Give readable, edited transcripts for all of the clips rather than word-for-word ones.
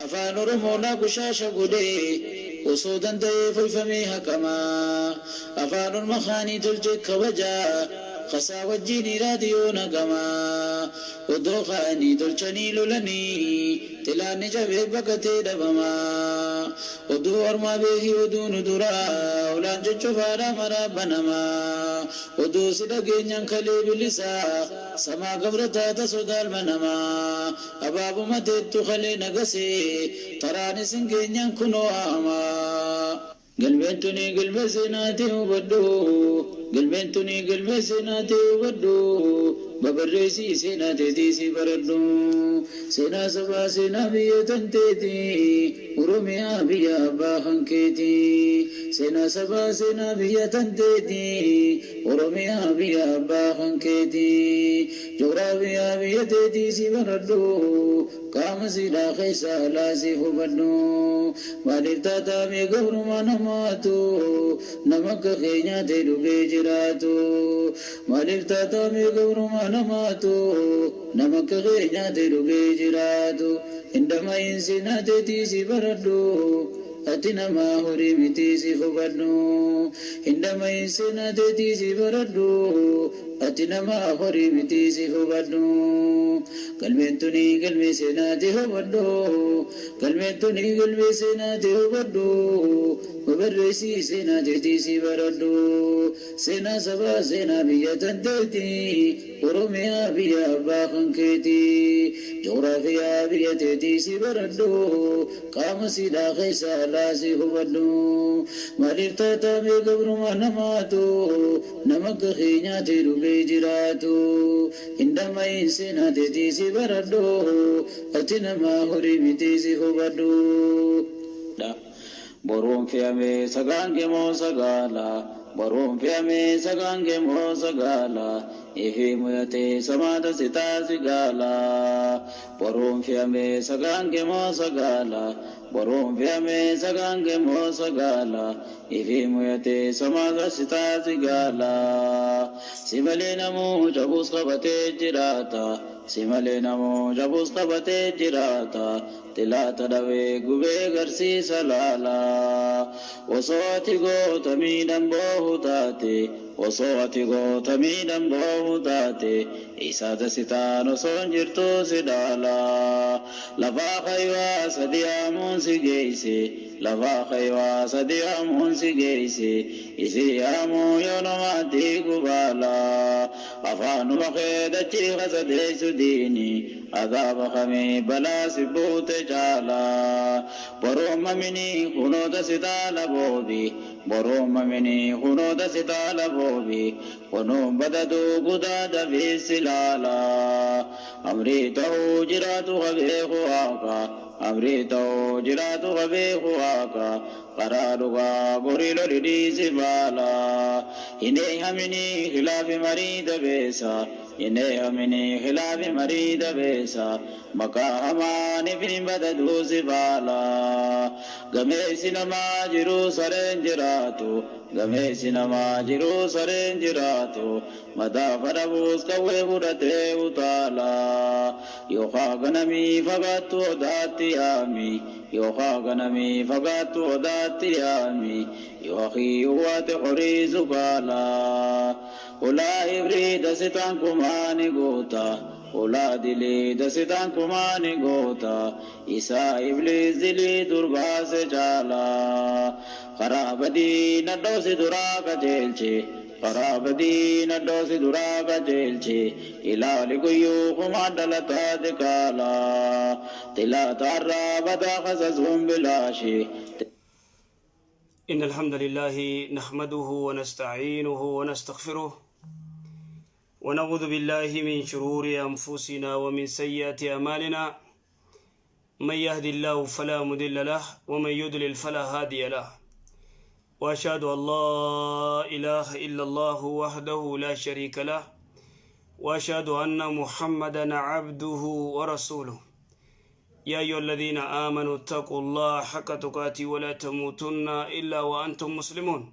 Afaan Oromoodhaa qushaasha godhee osoo danda'ee foyfamee haqamaa. Afaan orma kaanii tolche kabajaa kasaa wajjiinii raadiyoo naqamaa. Odoo ka'anii tolchanii lolanii xilaanni cabee baqatee dhabamaa. Oduu ormaa beekii oduu nu duraa ulaan cuccufaadhaa maraa banamaa. Oduu si dhageenyaan kalee bilisaa samaa gabra taata sodaa ilma namaa. Abaabuma teettu kalee nagasee taraan isin geenyaan kunoo haamaa. Galmeen tuni galmee seenaatii hubadhu Galmeen tuni galmee seenaatii hubadhu Babarreessii seenaa teetii si baradhu Seenaa sabaa seenaa biyya tanteetii Oromiyaa biyya abbaa kan keetii Seenaa sabaa seenaa biyya tanteetii Oromiyaa biyya abbaa kan keetii Jugraafiyaa biyya teetii si baradhu Qaama siidhaa keessaa alaa si hubadhu Maaliif taataa mee gabrumaa namaatu Nama akka kee nyaatee dhugee jiraatu Maaliif taataa mee gabrumaa namaatu Nama akka kee nyaatee dhugee jiraatu Hin dhama'iin seenaa teetii si baradhu Ati namaa horii mitii si hubadhu Hin dhama'iin seenaa teetii si baradhu Ati namaa horii mitii si hubadhu Galmeen tuni galmee seenaati hubadhu Galmeen tuni galmee seenaati hubadhu Babarreessii seenaa teetii si baradhu Seenaa sabaa seenaa biyya tanteetii Oromiyaa biyya abbaa kan keetii Jugraafiyaa biyya teetii si baradhu Qaama siidhaa keessaa alaa si hubadhu Maaliif taataa mee gabrumaa namaatu Nama akka kee nyaatee dhugee jiraatu Hin dhama'iin seenaa teetii si baradhu Ati namaa horii mitii si hubadhu. Dha. Boruun fe'amee sagaan kemoo sagaala Boruun fe'amee sagaan kemoo sagaala Ifii muyatee samaata sitaa si gaala Boruun fe'amee sagaan kemoo sagaala Boruun fe'amee sagaan kemoo sagaala Ifii muyatee samaata sitaa si gaala Si malee namuu cabuus qabatee jiraata Si malee namuu cabuus qabatee jiraata Xilaata dhawee gubee garsiisa laala Osoo ati goota miidhan boohu taate Osoo ati goota miidhan boohu taate Isaa dasitaan osoon jirtuu si dhaala Lafaa kaywaa sadi yaamuun si geeyse Lafaa kaywaa sadi yaamuun si geeyse Isii yaamuu yoo namaatti gubaala Afaanuma kee dachii kasadeessu diini Azaaba kamii balaa si buute caala Boruu maminii kunoo dasitaa laboobi Boruu maminii kunoo dasitaa laboobi Kunuu badaduu gudaa dafii si laala Amrii ta'uu jiraatu ka beeku waaqa Amrii ta'uu jiraatu ka beeku waaqa Karaa dhugaa gorii loli dhiisi baala Hin eeyhaminii khilaafi marii dabeessa Hin eehaminii khilaafi marii dabeessa Maqaa hamaan ifiin badaduu si faala Gameessi namaa jiruu sareen jiraatu Gameessi namaa jiruu sareen jiraatu Madaafa dhabuus qawwee fudhatee utaala Yookaa ganamii fagaattu odaatti yaami Yookaa ganamii fagaattu odaatti yaami Yoo akii uwwaate horii zukaala Hulaa ibrii dasitaan kumaa ni guuta Hulaa dilii dasitaan kumaa ni guuta Isaa ibliis dilii dur baase caala Karaa badii nadhoo si duraa qajeelche Karaa badii nadhoo si duraa qajeelche Ilaali guyyuu kumaan dhalataa diqaala Xilaata arraa badaa khasasuun bilaashi إن الحمد لله نحمده ونستعينه ونستغفره ونعوذ بالله من شرور أنفسنا ومن سيئات أعمالنا. من يهدي الله فلا مضل له ومن يضلل فلا هادي له، وأشهد أن لا إله إلا الله وحده لا شريك له، وأشهد أن محمدا عبده ورسوله. يا أيها الذين آمنوا اتقوا الله حق تقاته ولا تموتن إلا وأنتم مسلمون.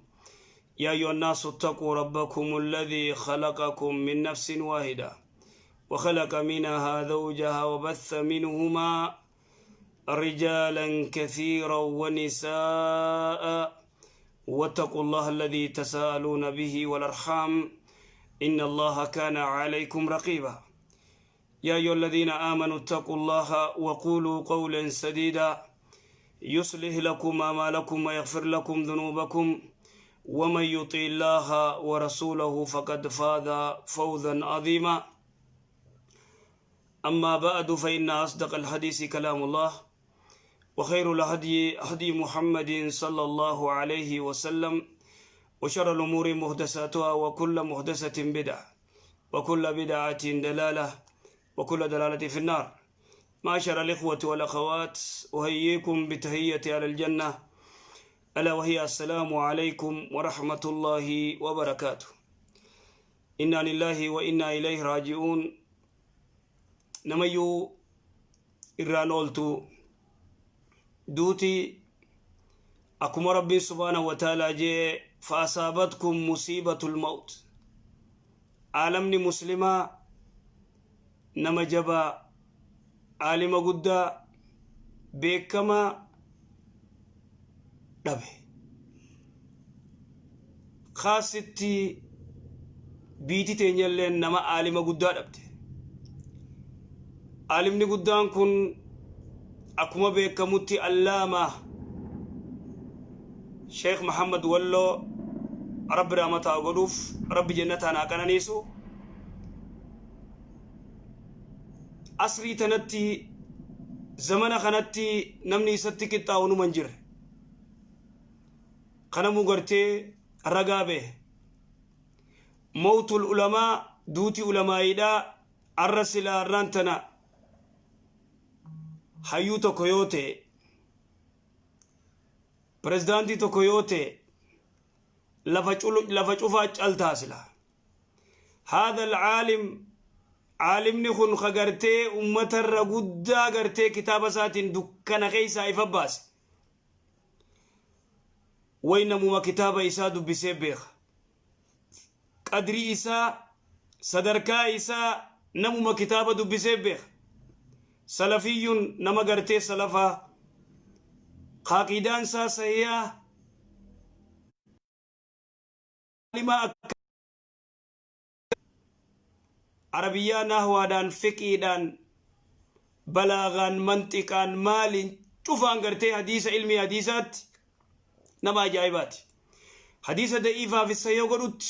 يا أيها الناس اتقوا ربكم الذي خلقكم من نفس واحدة وخلق منها زوجها وبث منهما رجالا كثيرا ونساء واتقوا الله الذي تساءلون به والأرحام إن الله كان عليكم رقيبا. يا أيها الذين آمنوا اتقوا الله وقولوا قولا سديدا يصلح لكم أعمالكم ويغفر لكم ذنوبكم، ومن يطع الله ورسوله فقد فاز فوزا عظيما. أما بعد، فإن أصدق الحديث كلام الله، وخير الهدي هدي محمد صلى الله عليه وسلم، وشر الأمور محدثاتها، وكل محدثة بدعة، وكل بدعة دلالة، وكل دلالة في النار. معشر الإخوة والأخوات، أحييكم بتحية أهل الجنة، ألا وهي السلام عليكم ورحمة الله وبركاته. إنا لله وإنا إليه راجعون. Namayyuu irraan ooltu duuti. Akkuma Rabbiin سبحانه وتعالى jee: فأصابتكم مصيبة الموت. Aalamni Muslimaa nama jabaa, aalima guddaa, beekamaa dhabe. Kaasitti biiti teenyallee nama aalima guddaa dhabde. Aalimni guddaan kun akkuma beekamutti Allaama Sheekh Muhammad Walloo, Rabbi rahmataa godhuuf, Rabbi jannataan haa qananiisu. Asrii tanatti, zamana kanatti, namni isatti qixxaa'u numa hin jirre. Kanamuu gartee ragaa bahe. موت العلماء, duuti ulamaayiidhaa arra silaa arraan tana hayyuu tokko yoo ta'e, pirezidaantii tokko yoo ta'e, lafa cufaa caltaa sila. هذا العالم, caalimni kun ka gartee ummatarra guddaa gartee kitaaba isaatiin dukkana keeysaa ifa baase way, namuma kitaaba isaa dubbisee beeka qadrii isaa, sadarkaa isaa. Namuma kitaaba dubbisee beeka. Salafiyyuun nama gartee salafaa, caqiidaan isaa sahiyaa, aalima akka Arabiyyaa, nahwaadhaan, fiqiidhaan, balaagaan, manxiqaan, maaliin cufaan gartee hadiisa, ilmii hadiisaatti nama ajaa'ibaati. Hadiisa da'iifaa fi sayyoo godhutti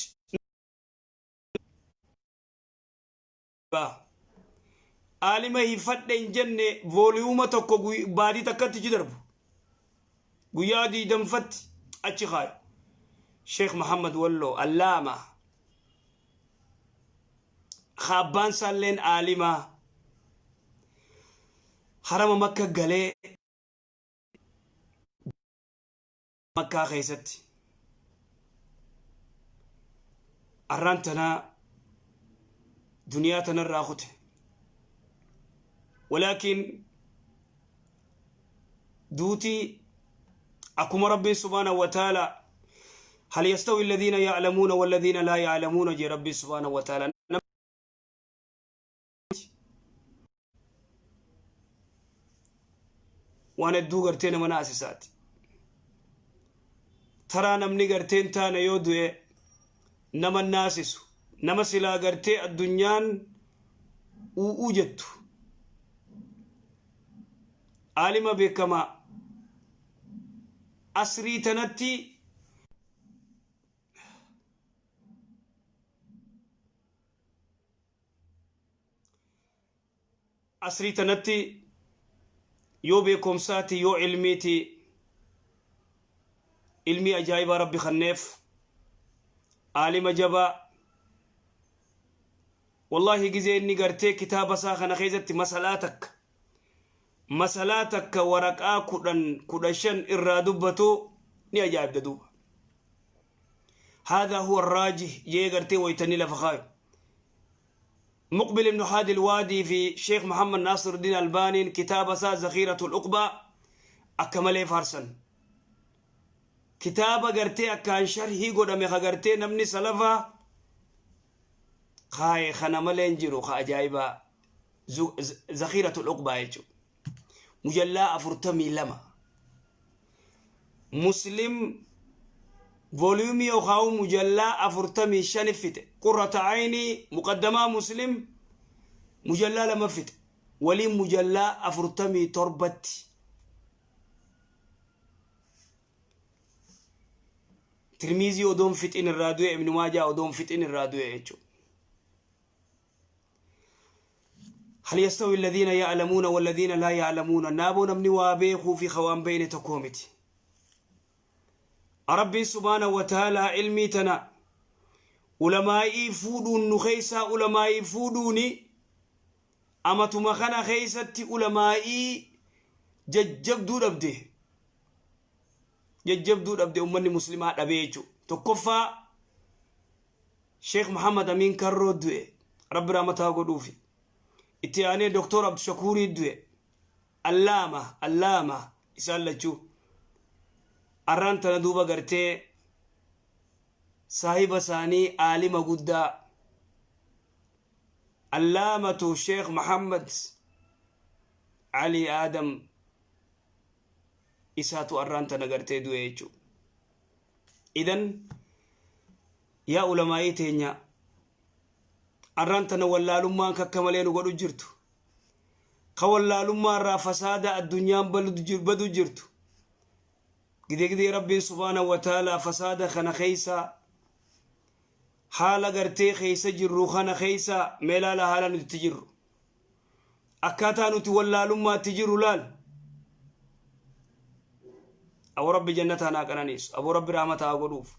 aalima hifadhe hin jenne. Volume tokko baadii takkatti achi darbu, guyyaa 20ffatti achi kaayu. Sheekh Muhammad Walloo Allaama, abbaan isaalleen aalimaa, harama Makka galee Makkaa keessatti arraan tanaa duniyaa tanarraa kute. Walaakin duutii akkuma Rabbiin سبحانه وتعالى: هل يستوي الذين يعلمون والذين لا يعلمون jee Rabbiin سبحانه وتعالى. Waan hedduu gartee nama naasisaati. Taraa namni garteen taane yoo du'e nama naasisu, nama silaa gartee addunyaan u'uu jettu, aalima beekamaa asrii tanatti. Asrii tanatti yoo beekomsaati, yoo ilmiiti, ilmii ajaa'ibaa Rabbi kanneef, aalima jabaa. Wallaahi, gizee inni gartee kitaaba isaa kana keessatti masalaa takka, masalaa takka waraqaa 10, 15 irraa dubbatu ni ajaa'ibda duuba. هذا هو الراجح jee gartee waytanii lafa kaayu. مقبل بن هادي الوادي في شيخ محمد ناصر الدين الباني كتاب سا ذخيرة العقبى أكمل فارسن. كتاب غرتي أكان شرحي قدامي غرتي نمني سلفا خاي خنا ملين جيرو خا أجايبا. ذخيرة العقبى يجو. Mujallaa 42. Muslim volume yookaan mujallaa 45 fixe. Qurrata Aynii muqaddamaa Muslim mujallaa 2 fixe. Waliin mujallaa 47tti. Tirmiizii odoon fixin irraa du'e, Ibnu Maajaa odoon fixin irraa du'e jechuudha. Hal yastawi alladhiina ya'lamuuna walladhiina laa ya'lamuuna? Naaboo, namni waa beekuu fi ka waan beekne tokkoo miti. Rabbiin subhaanahu wa ta'aalaa ilmii tana ulamaa'ii fuudhuun nu keessaa ulamaa'ii fuudhuuni amatuma kana keessatti ulamaa'ii jajjabduu dhabde. Jajjabduu dhabde, ummanni muslimaa dhabee jechuudha. Tokkoffaa Sheekh Muhammad Amiin Karroo du'e, Rabbi rahmataa godhuufi. Itti aanee Doktor Abdushakuurii du'e. Allaama allaama isaan lachuu. Arraan tana duuba gartee saahiba isaanii aalima guddaa Allaamatu Sheekh Muhammad Ali Aadam isaatu arraan tana gartee du'e jechuudha. Idan yaa ulamaa'ii teenya, arraan tana wallaalummaan kakka malee nu godhu jirtu. Ka wallaalummaa irraa fasaada addunyaan badu jirtu. Gidee gidee Rabbiin subhaanahu wa ta'aalaa fasaada kana keessa, haala gartee keessa jirru kana keessa, mee laala haala nuti itti jirru. Akkaataa nuti wallaalummaatti jirru laal. Aboo, Rabbi jannataa naa qananiisu. Aboo, Rabbi rahmata haa godhuuf.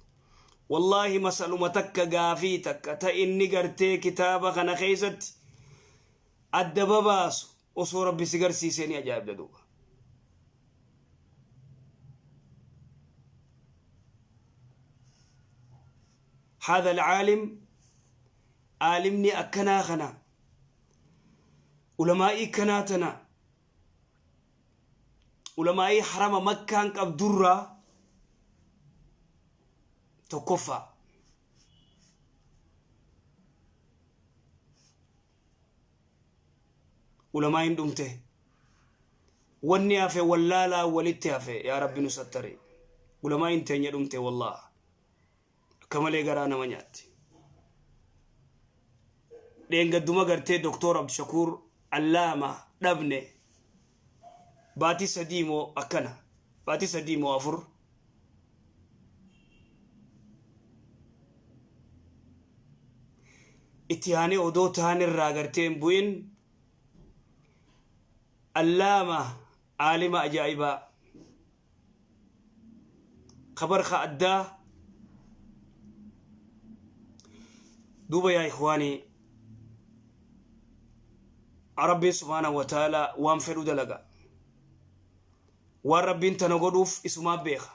Wallaahi, masaluma takka, gaafii takka ta inni gartee kitaaba kana keessatti adda babaasu osoo Rabbi si garsiisee ni ajaa'ibda duuba. هذا العالم, aalimni akkanaa kana, ulamaa'ii kanaa tana, ulamaa'ii harama Makkaan qabdurraa tokkoffaa. Ulamaa'iin dhumte, wanni hafe wallaalaa walitti hafe. Yaa Rabbi nu sattari. Ulamaa'iin teenya dhumte. Wallah, akka malee garaa nama nyaatti. Dheengadduma gartee Doktor Abdushakuur Allaama dhabne. Baatii 3 moo akkana, baatii 3 moo 4. Itti aanee odoo taan irraa gartee hin bu'in Allaama aalima ajaa'ibaa kabarka addaa. Duuba yaa ikhwaanii, Rabbiin subhaanahu wa ta'ala waan fedhu dalaga. Waan Rabbiin tana godhuuf isumaa beeka.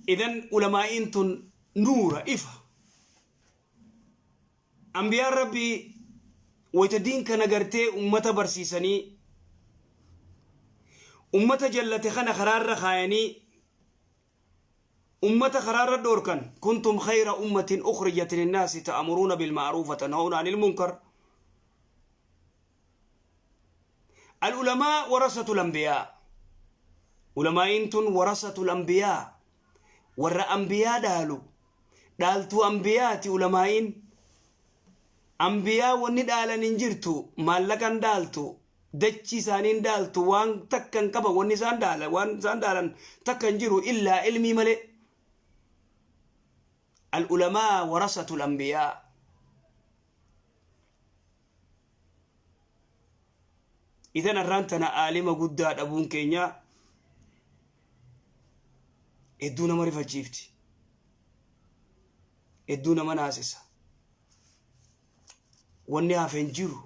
Idan ulamaa'iin tun nuura ifa. Ambiyaan Rabbii wayta diin kana gartee ummata barsiisanii, ummata jallate kana karaarra kaayanii, ummata karaarra dhoorkan. Kuntum khayra ummatin ukhrijat linnaasi ta'muruuna bilma'ruuf wa tanhawna anil munkar. Al-ulamaa warasatul anbiyaa. Ulamaa'iin tun warasatul anbiyaa, warra anbiyaa dhaalu, dhaaltuu anbiyaati ulamaa'iin. Anbiyaa wanni dhaalan hin jirtu. Maallaqan dhaaltu, dachi isaaniin dhaaltu, waan takka hin qaban. Wanni isaan dhaalan, waan isaan dhaalan takka hin jiru illaa ilmii malee. Al-ulamaa warasatul anbiyaa. Idan arraan tana aalima guddaa dhabuun keenya hedduu nama rifachiifti, hedduu nama naasisa. Wanni hafe hin jiru.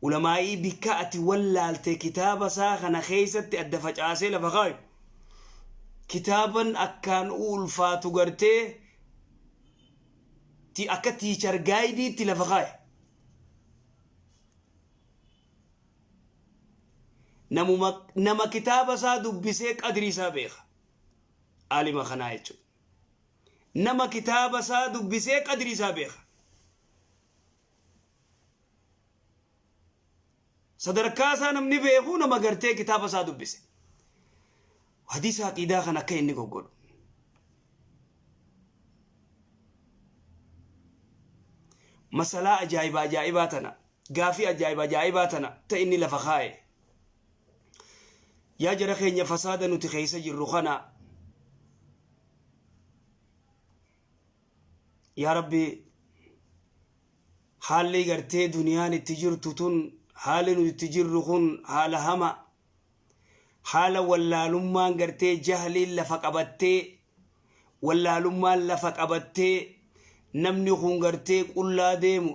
Ulamaa'ii bikka ati wallaalte kitaaba isaa kana keessatti adda facaasee lafa kaayu, kitaaban akkaan ulfaatu gartee akka teacher guideiitti lafa kaaye. Namuma nama kitaaba isaa dubbisee qadrii isaa beeka aalima kanaa jechuudha. Nama kitaaba isaa dubbisee qadrii isaa beeka. Sadarkaa isaa namni beeku nama gartee kitaaba isaa dubbise. Hadiisa aqiidaa kan akka inni goggodhu. Masalaa ajaa'iba ajaa'ibaa tana gaafii ajaa'iba ajaa'ibaa tana ta inni lafa kaa'e. Yaa jara keenya fasaada nuti keessa jirru kana yaa Rabbi haalli gartee duniyaan itti jirtu tun haalli nuti itti jirru kun haala hama haala wallaalummaan gartee jahliin lafa qabattee wallaalummaan lafa qabattee namni kun gartee qullaa deemu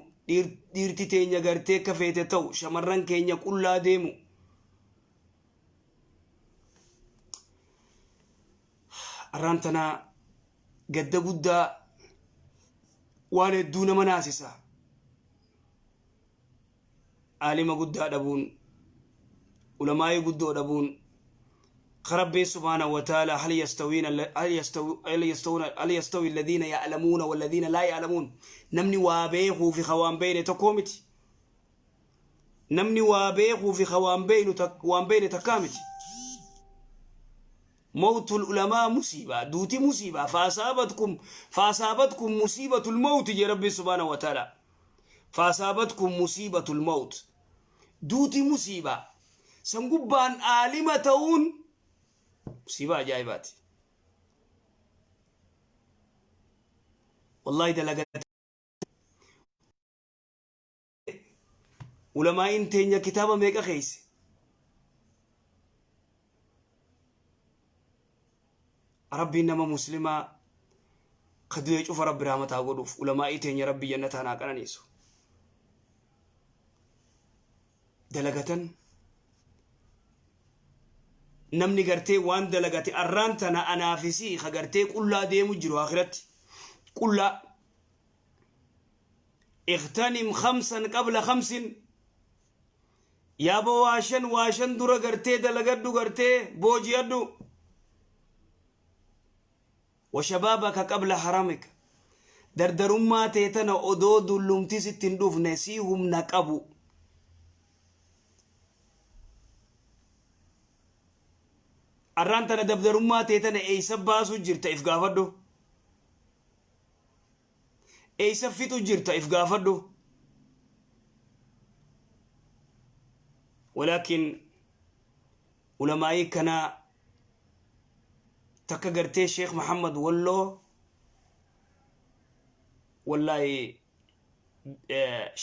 dhiirti teenya gartee akka feete ta'u shamarran keenya qullaa deemu arraan tana gadda guddaa waan hedduu nama naasisa aalima guddaa dhabuun ulamaa'ii guddoo dhabuun rabbiin subhaanahu wa ta'ala hal yastawiina hal yastawi hal yastawuna hal yastawi alladhiina ya'lamuuna walladhiina laa ya'lamuun namni waa beekuu fi ka waan beekne tokkoo miti namni waa beekuu fi ka waan beeknu waan beekne takkaa miti mawtul ulamaa musiibaa duuti musiibaa faasaabatkum faasaabatkum musiibatul mawti jee rabbiin subhaanahu wa ta'ala faasaabatkum musiibatul mawt duuti musiibaa san gubbaan aalima ta'uun musiibaa ajaa'ibaati wallahi dalaga ulamaa'iin teenya kitaaba meeqa keeyse rabbiin nama muslimaa ka du'e cufa rabbi rahmataa godhuuf ulamaa'ii teenya rabbi jannataan haa qananiisu dalagatan namni gartee waan dalagate arraan tana anaafisii ka gartee qullaa deemu jiru akiratti qullaa اغتنم خمسا قبل خمس yaaboo waa shan waa shan dura gartee dalagadhu gartee booji'adhu washabaabaka qabla haramika dardarummaa tee tana odoo dullumti sitti hin dhufne sii humna qabu arraan tana dardarummaa tee tana eeysa baasuu jirta if gaafadhu Eeysa fixu jirta if gaafadhu. Walaakin ulamaa'ii kanaa takka gartee Sheekh Muhammad Walloo wallaahi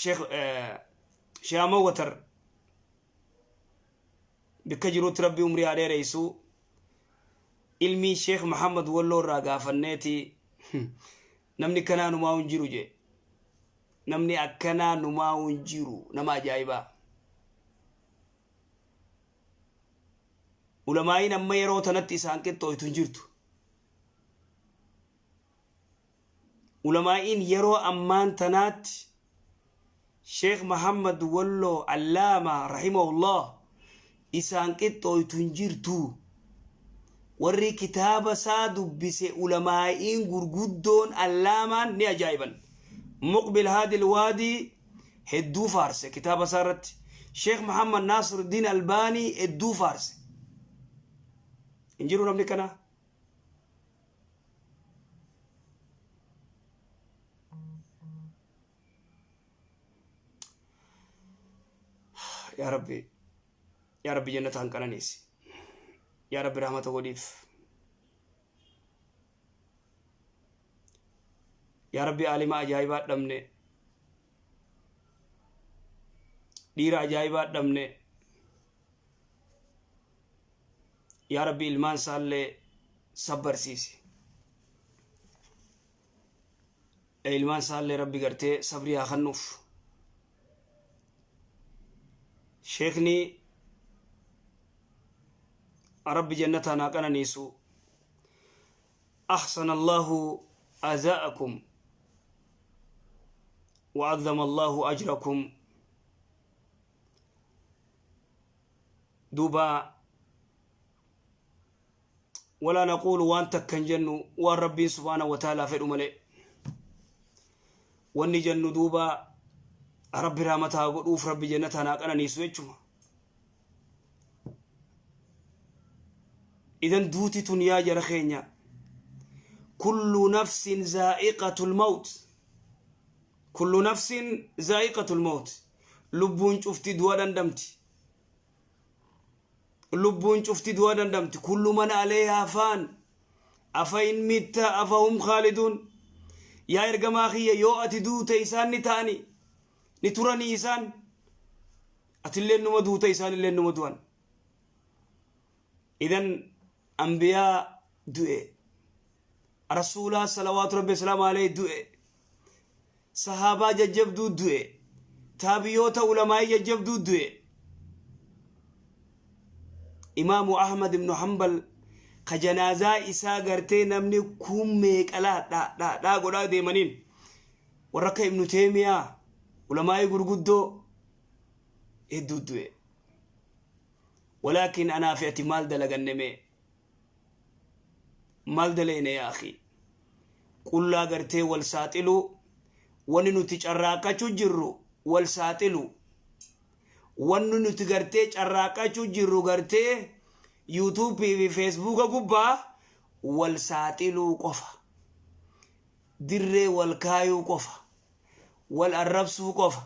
Sheekh Sheekh Ahmad Watar bikka jirutti rabbi umrii haa dheereysu ilmii sheekh Muhammad Walloo irraa gaafanneeti namni akkanaa numaa hin jiru jee namni akkanaa numaa hin jiru nama ajaa'ibaa ulamaa'iin amma yeroo tanatti isaan qixxooytu hin jirtu ulamaa'iin yeroo ammaan tanaatti Sheekh Muhammad Walloo Allaama rahimahullah isaan qixxooytu hin jirtu. Warri kitaaba isaa dubbise ulamaa'iin gurguddoon Allaamaan ni ajaa'iban. Muqbil Haadil Waadii hedduu faarse kitaaba isaa irratti. Sheekh Muhammad Naasiruddiin Albaanii hedduu faarse. Hin jiru namni kanaa. Yaa Rabbi yaa Rabbi jannataan qananiisi yaa Rabbi rahmata godhiif yaa Rabbi aalima ajaa'ibaa dhabne dhiira ajaa'ibaa dhabne yaa Rabbi ilmaan isaallee sabbarsiisi ilmaan isaallee rabbi gartee sabrii haa kennuuf sheekni rabbi jannataan haa qananiisu أحسن الله أزاءكم وعظم الله أجركم دوبا Walaa naquulu waan takka hin jennu waan Rabbiin subhaanahu wa ta'aalaa fedhu malee. Wanni jennu duuba Rabbi rahmata haa godhuuf, Rabbi jannataan haa qananiisu jechuma. Idan duuti tun yaa jara keenya, kullu nafsin zaa'iqatul mawt, kullu nafsin zaa'iqatul mawt, lubbuun cufti du'a dhandhamti. Lubbuun cufti du'a dandamti. Kullu man aleehaa faan, afa in mitta afa hum khaaliduun. Yaa ergamaa kiyya, yoo ati duute isaan ni ta'ani, ni turanii isaan? Atilleen numa duuta, isaanilleen numa du'an. Idan anbiyaa du'e, rasuulaa salawaatu rabbi salaamu alayhi du'e, sahaabaa jajjabduu du'e, taabiyoota ulamaa'ii jajjabduu du'e. Imaamu Ahmad ibnu Hanbal ka janaazaa isaa gartee namni kun meeqalaa dhaa dhaa dhaa godhaa deemaniin, warra akka Ibnu Teemiyaa, ulamaa'ii gurguddoo hedduu du'e. Walaakin anaa fi ati maal dalaganne? Mee maal dalayne yaa akhi? Qullaa gartee wal saaxiluu, wanni nuti carraaqqachuu jirru wal saaxilu, wanni nuti gartee carraaqqachuu jirru gartee yuutuubii fi feesbuuka gubbaa wal saaxiluu qofa, dirree wal kaayuu qofa, wal arrabsuu qofa.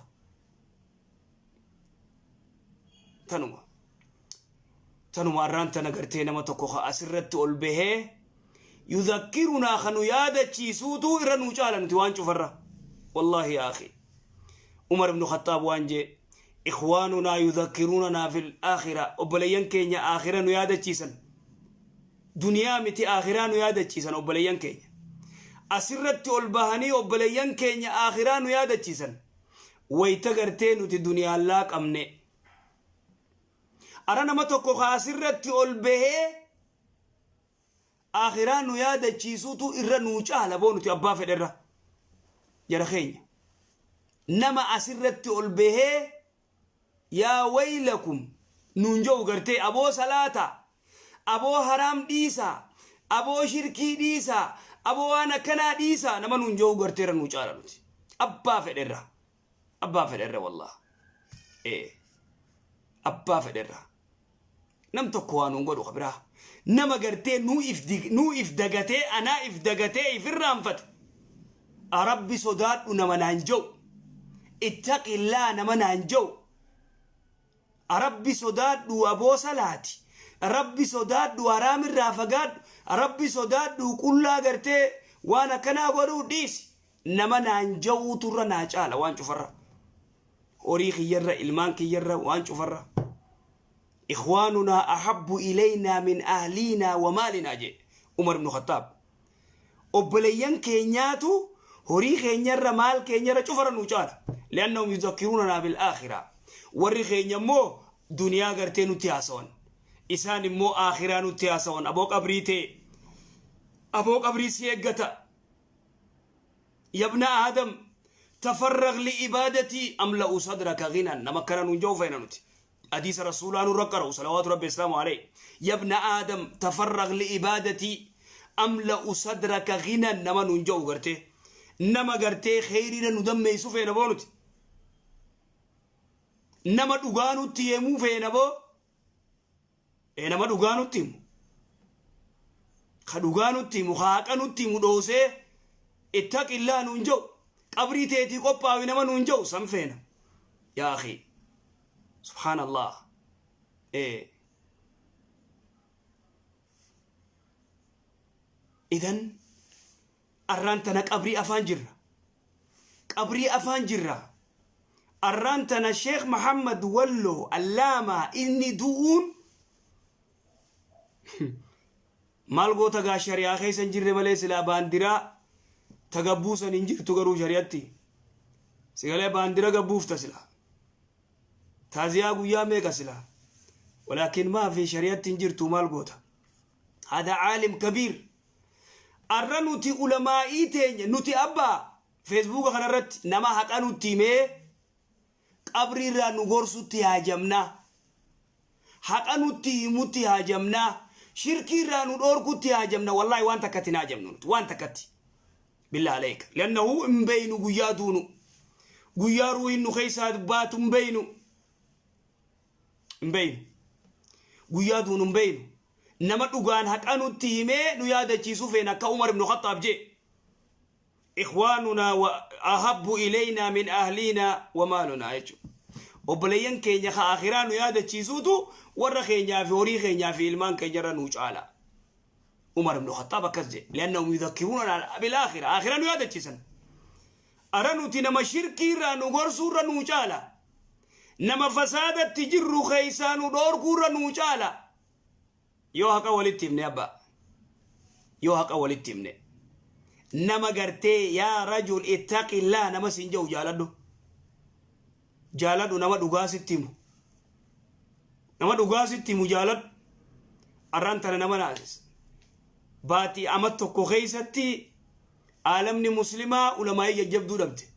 Tanuma arraan tana gartee nama tokko ka asirratti ol bahee yudakkirunaa, ka nu yaadachiisuutu irra nuu caala nuti waan cufarra. Wallaahi yaa akhi, Umar ibnu Khaxaab waan jee: ikhwaanunaa yudakkiruunanaa fil aakhira, obboleeyyan keenya aakhira nu yaadachiisan, duniyaa miti, aakhiraa nu yaadachiisan. Obboleeyyan keenya asirratti ol bahanii obboleeyyan keenya aakhiraa nu yaadachiisan. Wayta gartee nuti duniyaan laaqamne, ara nama tokko ka asirratti ol bahee akhiraa nu yaadachiisuutu irra nuu caala boo nuti abbaa fedherra. Jara keenya, nama asirratti ol bahee yaa waylakum nuun jedhu gartee, aboo salaata, aboo haraam dhiisaa, aboo shirkii dhiisaa, aboo waan akkanaa dhiisaa nama nuun jedhu gartee irra nuu caala nuti abbaa fedherra, abbaa fedherra. Wallah, ee, abbaa fedherra. Nam tokko waa nuun godhu kabiraa nama gartee nuu if dagatee, anaa if dagatee if irraanfate, Rabbi sodaadhu nama naan jedhu, ittaqillaa nama naan jedhu, Rabbi sodaadhu aboo salaati, Rabbi sodaadhu haraam irraa fagaadhu, Rabbi sodaadhu qullaa gartee waan akkanaa godhuu dhiisi nama naan jedhuutu irra naa caala waan cufarra, horii kiyyarra, ilmaan kiyyarra, waan cufarra. Ikhwaanunaa ahabbu ilaynaa min ahliinaa wa maalinaa jee Umar ibnu Khattaab. Obboleeyyan keenyaatu horii keenyarra, maal keenyarra, cufarra nuu caala. Li'annahum yudhakkiruunanaa bil aakhiraa. Warri keenya immoo duniyaa gartee nutti haasawan, isaan immoo aakhiraa nutti haasawan. Aboo qabrii tee, aboo qabrii si eeggata. Yabna Aadam, tafarraq li'ibaadatii amla'u sadraka ghinan, nama akkana nuun jedhu feena nuti. Hadiisa rasuulaa nurra qara'u salawaatu rabbi islaamu alayhi. Yabna Aadam, tafarraq li'ibaadatii amla'u sadraka ghinan nama nuun jedhu gartee, nama gartee kheyriira nu dammeessu feena boo nuti. Nama dhugaa nutti himuu feena boo. Ee, nama dhugaa nutti himu, ka dhugaa nutti himu, ka haqa nutti himu dhoosee ittaqillaa nuun jedhu, qabrii teetii qophaawi nama nuun jedhu san feena yaa akhi. Subhaanallah. Ee, idan arraan tana qabrii afaan jirra, qabrii afaan jirra. Arraan tana Sheekh Mahammad Walloo Allaamaa inni du'uun maal goota gaa? Shari'aa keessa hin jirre malee silaa baandiraa ta gabbuusan hin jirtu. Garuu shari'atti sigalee baandira gabbuufta, silaa taaziyaa guyyaa meeqa silaa, walaakin maafi shari'atti hin jirtu, maal goota? Hada caalim kabiir. Arra nuti ulamaa'ii teenya, nuti abbaa feesbuuka kanarratti nama haqa nutti himee qabrii irraa nu gorsutti haajamnaa, haqa nutti himutti haajamnaa. Shirkii irraa nu dhoorkutti haajamna. Wallaahi waan takkatti hin haajamnu nuti. Waan takkatti. Billah aleeka. Liannahu hin beeynu guyyaa duunu. Guyyaa ruuhin nu keessaa baatu hin beeynu. Hin beeynu. Guyyaa duunu hin beeynu. Nama dhugaan haqa nutti himee nu yaadachiisuu feena akka Umar ibn Khattaab jee. Ikhwaanunaa wa ahabbu ilaynaa min ahliinaa wa maalunaa jechuudha. Obboleeyyan keenya ka akhiraa nu yaadachiisuutu warra keenyaa fi horii keenyaa fi ilmaan keenya irra nuu caala. Umar ibn Khattaab akkas jedhe. Li'annahum yudhakkiruuna bil aakhira. Akhiraa nu yaadachiisan. Ara nuti nama shirkii irraa nu gorsuu irra nuu caala. Nama fasaadatti jirru keessaa nu dhoorkuu irra nuu caala. Yoo haqa walitti himne abbaa. Yoo haqa walitti himne. Nama gartee yaa rajul ittaqillaa nama siin jedhu jaaladhu. Jaaladhu nama dhugaa sitti himu. Nama dhugaa sitti himu jaaladhu. Arraan tana nama naasisa. Baatii ama tokko keessatti aalamni muslimaa ulamaa'ii jajjabduu dhabde.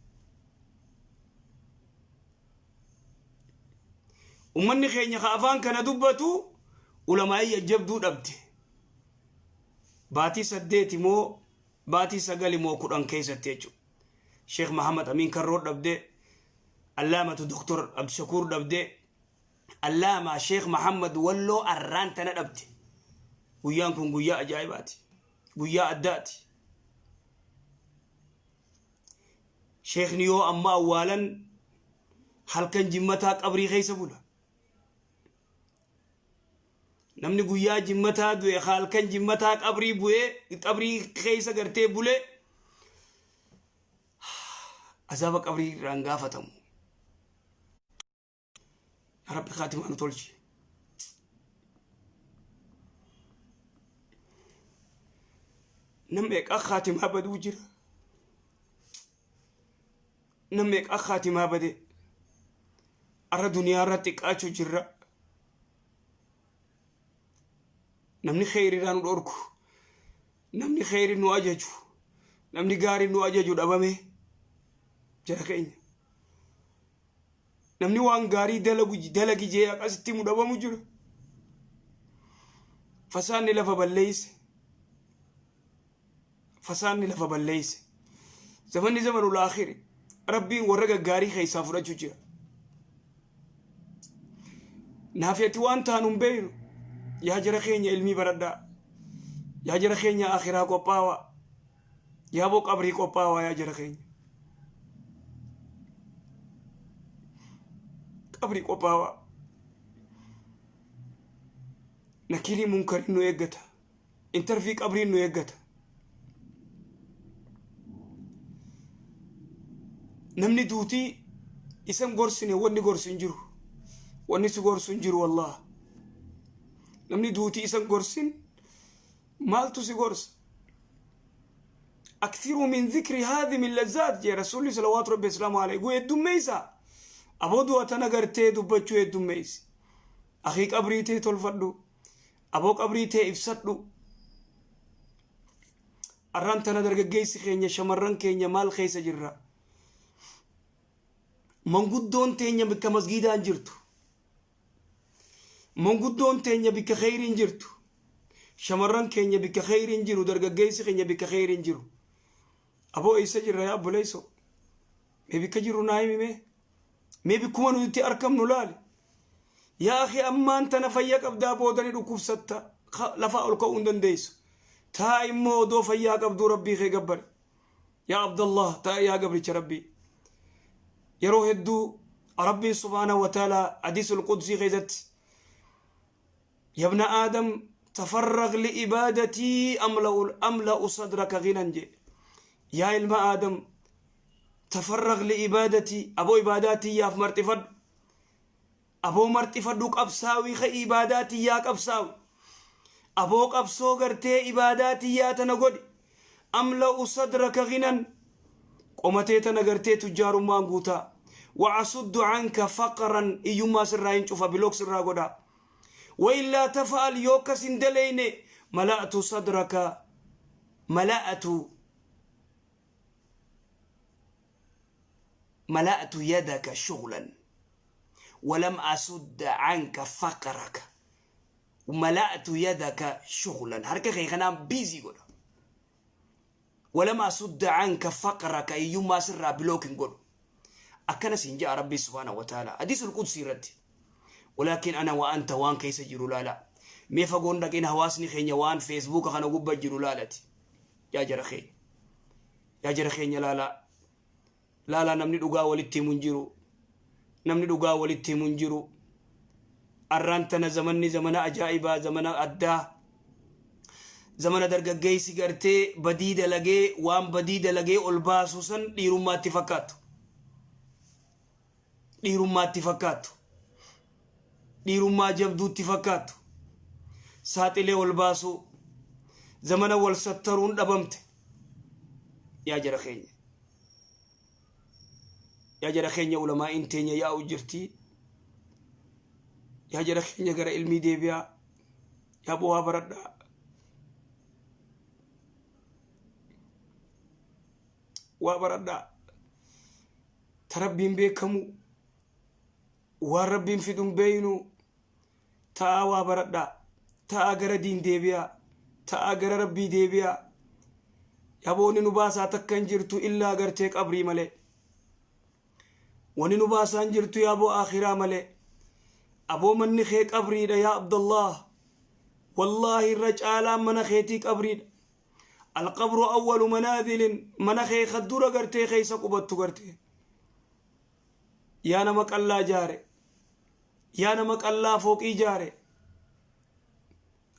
Ummanni keenya ka afaan kana dubbatu ulamaa'ii jajjabduu dhabde. Baatii saddeeti moo baatii sagali moo 10 keessatti jechuudha. Sheekh Mahamad Amiin Karroo dhabde, Allaamatu Doktor Abdishakuur dhabde, Allaamaa Sheekh Mahamad Walloo arraan tana dhabde. Guyyaan kun guyyaa ajaa'ibaati. Guyyaa addaati. Sheekni yoo amma awwaalan halkan jimmataa qabrii keessa bula. Namni guyyaa jimmataa du'e halkan jimmataa qabrii bu'ee qabrii keessa gartee bulee azaaba qabrii irraan gaafatamu. Yaa Rabbi kaatimaa nu tolchi. Nam meeqaa kaatimaa baduu jira. Nam meeqaa kaatimaa bade. Arra duniyaa irra xiqqaachuu jirra. Namni kheyriirraa nu dhorku. Namni kheyri nu ajaju. Namni gaarii nu ajaju dhabame. Jara keenya. Namni waan gaarii dalagu dalagi jee akkasitti himu dhabamu jira. Fasaanni lafa balleeyse. Fasaanni lafa balleeyse. Zamanni zamanul aakhiri. Rabbiin warra gaggaarii keessaa fudhachuu jira. Naaf ati waan taanu hin beeynu. Yaa jara keenya ilmii baradhaa. Yaa jara keenya akhiraa qophaawaa. Yaaboo qabrii qophaawaa yaa jara keenya. Qabrii qophaawaa. Nakiirii munkariin nu eeggata. Intarvii qabriin nu eeggata. Namni duutii isan gorsine wanni gorsu hin jiru. Wanni si gorsu hin jiru wallah. Namni duutii isan gorsin maaltu si gorsa? Akthiru min dhikri haadhimi lazzaat jee Rasuulli salawaatu rabbi islaamu alayhi gu heddummeeysa. Aboo du'a tana gartee dubbachuu heddummeeysi. Akii qabrii tee tolfadhu. Aboo qabrii tee ibsadhu. Arraan tana dargaggeessi keenya shamarran keenya maal keessa jirra? Manguddoon teenya bikka masgiidaan jirtu. Manguddoon teenya bikka kheyriin jirtu. Shamarran keenya bikka kheyriin jiru, dargaggeessi keenya bikka kheyriin jiru. Aboo eessa jirra yaa obboleessoo? Mee bikka jirru naa himi mee? Mee bikkuma nuti itti arkamnu laali. Yaa akhi ammaan tana fayya qabdaa booda ni dhukkubsatta. Lafaa ol ka'uu hin dandeessu. Taa immoo odoo fayyaa qabduu rabbii kee gabbari. Yaa Abdallah taa yaa gabricha rabbii. Yeroo hedduu Rabbiin subhaanahu wa ta'ala hadiisul qudsii keessatti yabna aadam tafarraq li ibaadatii amla'u sadraka ghinan jedhe. Yaa ilma aadam tafarraq li ibaadatii aboo ibaadaa tiyyaaf marxifadhu. Aboo marxifadhu qabsaawii ka ibaadaa tiyyaa qabsaawi. Aboo qabsoo gartee ibaadaa tiyyaa tana godhi. Amla'u sadraka ghinan qomatee tana gartee tujjaarummaan guutaa. Wa'asuddu anka faqran iyyummaa sirraa hin cufa bilook sirraa godha. Wa'illaa tafa'al yoo akkas hin daleyne mala'atu sadraka mala'atu mala'atu yadaka shughlan walam asudda anka faqraka. Mala'tu yadaka shughlan harka kee kanaan biizii godha. Walam asudda anka faqraka hiyyummaa sirraa bilook hin godhu. Akkana siin ja'a Rabbii subhaanahu wa ta'ala. Hadiisul Qudsii irratti. Walaakin ana wa anta waan keessa jiru laala. Mee fagoon dhaqin hawaasni keenya waan feesbuuka kana gubba jiru laalati. Yaa jara keenya. Yaa jara keenya laalaa. Laalaa namni dhugaa walitti himu hin jiru. Namni dhugaa walitti himu hin jiru. Arraan tana zamanni zamana ajaa'ibaa zamana addaa. Zamana dargaggeessi gartee badii dalagee waan badii dalagee ol baasu san dhiirummaatti fakkaattu. Dhiirummaatti fakkaattu. Dhiirummaa jabduutti fakkaattu. Saaxilee ol baasuu. Zamana wal sattaruun dhabamte. Yaa jara keenya. Yaa jara keenya ulamaa'iin teenya yaa'u jirti. Yaa jara keenya gara ilmii deebi'aa. Yaa bu'aa baradhaa. Waa baradhaa. Ta rabbiin beekamu waan rabbiin fidu hin beeynu ta'aa waa baradhaa. Ta'aa gara diin deebi'aa. Ta'aa gara rabbii deebi'aa. Yaboonni nu baasaa takka hin jirtu illaa gartee qabrii malee. Wani nu baasaa hin jirtu yaaboo aakhiraa malee. Aboo manni kee qabriidha yaa Abdallah. Wallaahi irra caalaan mana keetii qabriidha. Alqabru awwalu manaazilin mana kee ka dura gartee keessa qubattu gartee. Yaa nama qallaa jaare. Yaa nama qallaa fooqii jaare.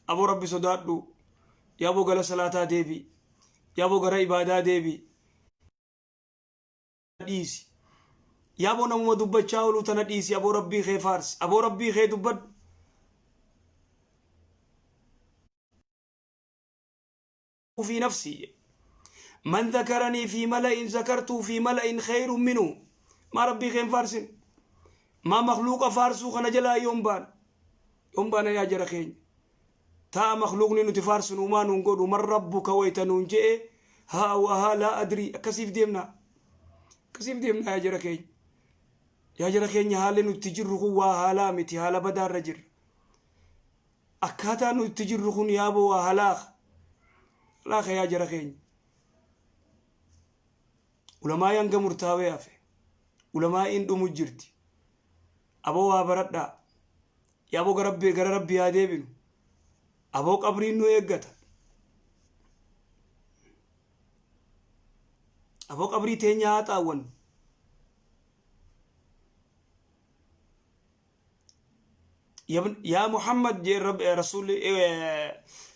Aboo rabbi sodaadhu. Yaaboo gara salaataa deebi. Yaaboo gara ibaadaa deebi. Dhiisi. Yaaboo namuma dubbachaa ooluu tana dhiisi. Aboo rabbii kee faarsi. Aboo rabbii kee dubbadhu. Fi nafsii man dhakaranii fi mala'in zakartuu fi mala'in khayrun minhu maa rabbii kee hin faarsin maa makluuqa faarsuu kana jalaa yoom baana yoom baana yaa jara keenya ta'a makluuqni nuti faarsinu uumaa nuun godhu man rabbuka wayta nuun je'e haa wa haa laa adrii akkasiif deemna akkasiif deemna yaa jara keenya yaa jara keenya haalli nuti jirru kun waa haalaa miti haala badaarra jirra Akkaataa nu itti jirru kun yaaboo waa halaaka. Halaaka yaa jara keenya. Ulamaa'ii hanga murtaawee hafe. Ulamaa'iin dhumu jirti. Aboo waa baradhaa. Yaaboo gara rabbii gara rabbii haa deebinu. Aboo qabriin nu eeggata. Aboo qabrii teenya haa xaawwannu. Yaa Muhammad jee rasuulli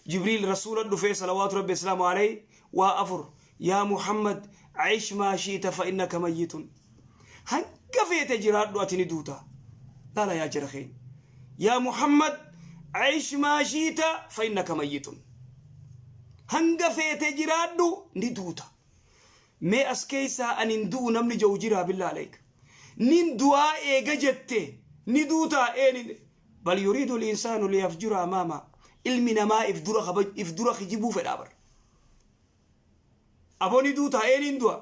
Jibriil rasuula dhufee salawaatu rabbi islaamu alayhi waa afur yaa Muhammad cish maa shiita fa innaka mayyitun hanga feete jiraadhu ati ni duuta laala yaa jara keenya yaa Muhammad cish maa shiita fa innaka mayyitun hanga feete jiraadhu ni duuta Mee as keessaa ani hin du'u namni ja'u jiraa billaa alayka. Nin du'aa eega jette ni duutaa ee ni bal yuriidu al-insaanu liyafjura amaama ilmi namaa if dura kabaj if dura kijibuu fedhaa bar. Aboo ni duutaa ee nin du'a.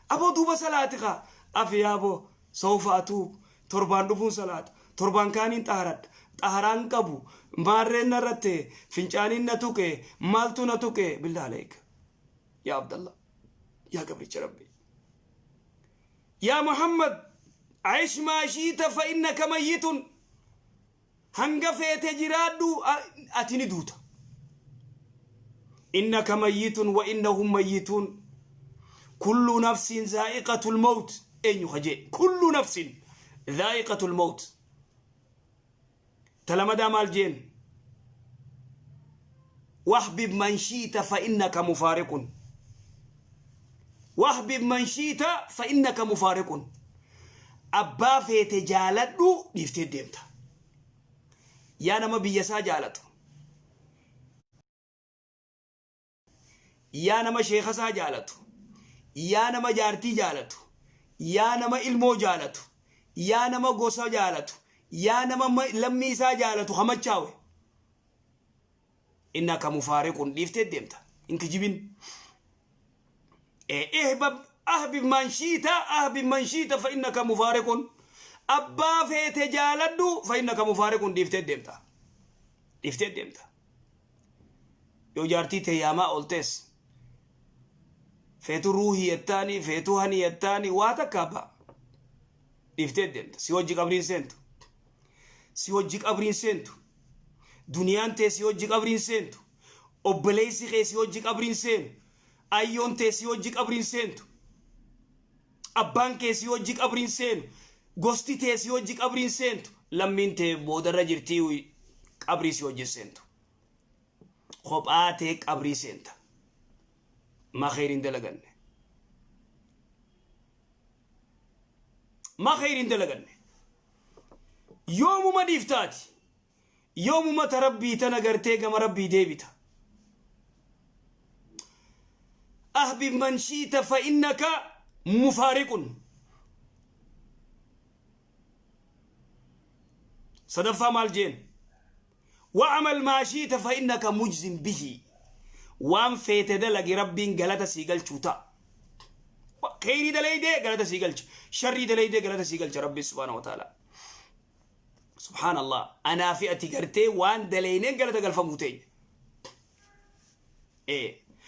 Aboo duuba salaati kaa afi yaaboo sawfa atuub torbaan dhufuun salaata torbaan kaaniin xaharadha xaharaan qabu maarreen narratte fincaaniin na tuqe maaltu na tuqe billaa alayka. Yaa Abdallah yaa gabricha Rabbii yaa Muhammad aish maa shiita fa innaka mayyitun hanga feete jiraadhu ati ni duuta innaka mayyitun wa innahum mayyituun kullu nafsin zaa'iqatul mawt eenyu ka jee kullu nafsin zaa'iqatul mawt Ta lamadaa maal jeen? Wahbib man shiita fa innaka mufaariqun. Wahbib man shiita fa innaka mufaariqun. Abbaa feete jaaladhu dhiiftee deemta. Yaa nama biyya isaa jaalatu. Yaa nama sheekha isaa jaalatu. Yaa nama jaartii jaalatu. Yaa nama ilmoo jaalatu. Yaa nama gosa jaalatu. Yaa nama lammii isaa jaalatu ka machaawe. Innaka mufaariqun dhiiftee deemta. Hin kijibin. Ihbab ahbib man shiita ahbib man shiita fa innaka mufaariqun. Abbaa feete jaaladhu fa innaka mufaariqun dhiiftee deemta. Dhiiftee deemta. Yoo jaartii tee yaamaa ooltees, feetu ruuhii jettaani, feetu hani jettaani, waa takka abbaa dhiiftee deemta. Si hojii qabriin seentu, si hojii qabriin seentu, duniyaan tee si hojii qabriin seentu, obboleessi kee si hojii qabriin seenu, ayyoon tee si hojii qabriin seentu, abbaan kee si hojii qabriin seenu, gosti tee si hojii qabriin seentu, lammiin tee boodarra jirtii qabrii si hojii seentu. Kophaa tee qabrii seenta. Maa kheyriin dalaganne? Maa kheyriin dalaganne? Yoomuma dhiiftaati? Yoomuma ta Rabbii tana gartee gama Rabbii deebita? Ahbib man shiita fa innaka mufaariqun. Sadaffaa maal jeen? Wa'amal maa shiita fa innaka mujzin bihi. Waan feete dalagi, Rabbiin galata sii galchuu ta'a. Kheyrii dalaydee galata sii galcha, sharrii dalaydee galata sii galcha Rabbiin subhaanahu wa ta'ala. Subhaanallah, anaa fi ati gartee waan dalayneen galata galfamuu teenya.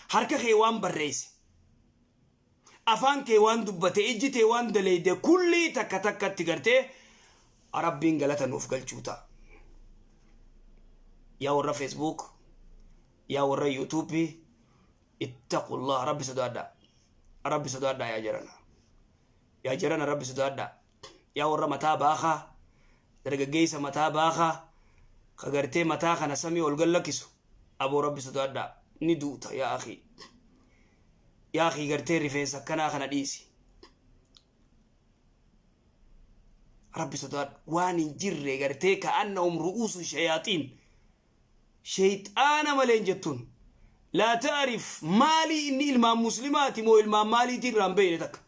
Harka kee waan barreesse, afaan kee waan dubbate, ijji tee waan dalayde, kullii takka takkatti gartee Rabbiin galata nuuf galchuu ta'a. Yaa warra Facebook, yaa warra YouTube, ittaqullah, Rabbi sodaadhaa, Rabbi sodaadhaa. Yaa jarana, yaa jarana, Rabbi sodaadhaa. Yaa warra mataa baakaa, dargaggeessa mataa baakaa ka gartee mataa kana samii ol gallakkisu, aboo Rabbi sodaadhaa, ni duuta. Yaa akii, yaa akii, gartee rifeensa akkanaa kana dhiisi, Rabbi sodaadhu. Waan hin jirre gartee ka'annahum ru'uusu shayaaxiin, sheyxaana malee hin jettuun. Laa ta'rif maalii inni ilmaan muslimaati moo ilmaan maaliitii irraa hin beeyne takka.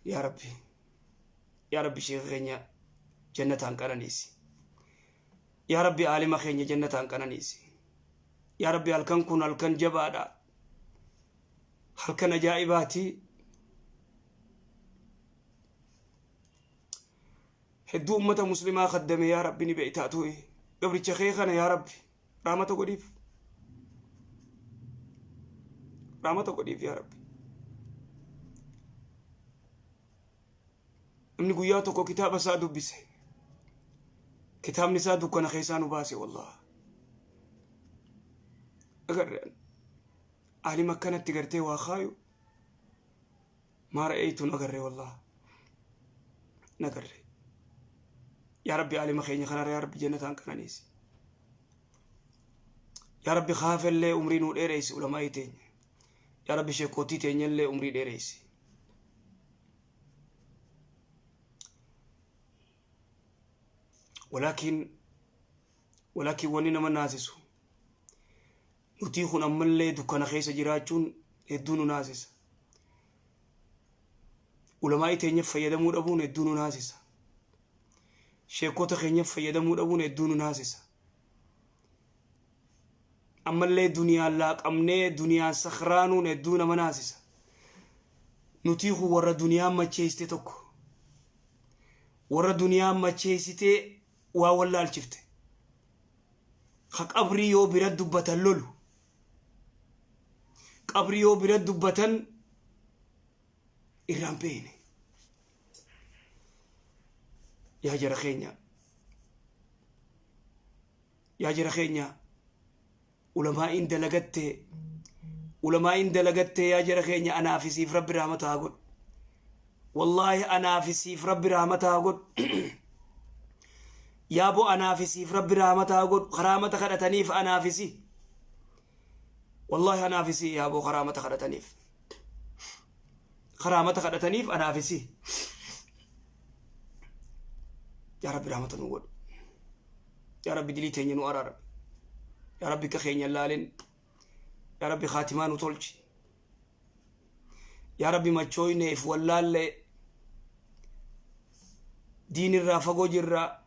Yaa Rabbi, yaa Rabbi, sheeka keenya jannataan qananiisi. Yaa Rabbi, aalima keenya jannataan qananiisi. Yaa Rabbi, halkan kun halkan jabaadha, halkan ajaa'ibaati. Hedduu ummata muslimaa kaddame. Yaa Rabbi, ni beeytaa tu'i gabricha kee kana. Yaa Rabbi, rahmata godhiif, rahmata godhiif. Yaa Rabbi, namni guyyaa tokko kitaaba isaa dubbise, kitaabni isaa dukkana keessaa nu baase. Wallah, agarre aalima akkanatti gartee waa kaayu maa ra'eeytuun agarre. Wallah, nagarre. Yaa Rabbi, aalima keenya kanarra yaa Rabbi jannataan qananiisi. Yaa Rabbi, kaafellee umrii nuu dheereysi. Ulamaa'ii teenya, yaa Rabbi, sheekootii teenyallee umrii dheereysi. Walaakin wanni nama naasisu, nutii kun ammallee dukkana keessa jiraachuun hedduu nu naasisa. Ulamaa'ii teenyaaf fayyadamuu dhabuun hedduu nu naasisa. Sheekota keenyaaf fayyadamuu dhabuun hedduu nu naasisa. Ammallee duniyaan laaqamnee duniyaan sakraanuun hedduu nama naasisa. Nutii kun warra duniyaan macheessite tokko, warra duniyaan macheessitee waa wallaalchifte, ka qabrii yoo bira dubbatan lolu, qabrii yoo bira dubbatan irraan beeyne. Yaa jara keenya, yaa jara keenya, ulamaa'iin dalagattee, ulamaa'iin dalagattee. Yaa jara keenya, anaaf isiif Rabbi rahmata haa godhu. Wallaahi, anaaf isiif Rabbi rahmata haa godhu. Yaaboo, anaaf isiif Rabbi rahmata haa godhu. Rahmata kadhataniif anaaf isi. Wallaahi, anaaf isi. Yaaboo, rahmata kadhataniif, rahmata kadhataniif anaaf isi. Yaa Rabbi, rahmata nu godhu. Yaa Rabbi, dilii teenya nu araarame. Yaa Rabbi, ka keenya laalin. Yaa Rabbi, kaatimaa nu tolchi. Yaa Rabbi, machooyneef wallaallee diinirraa fagoo jirraa,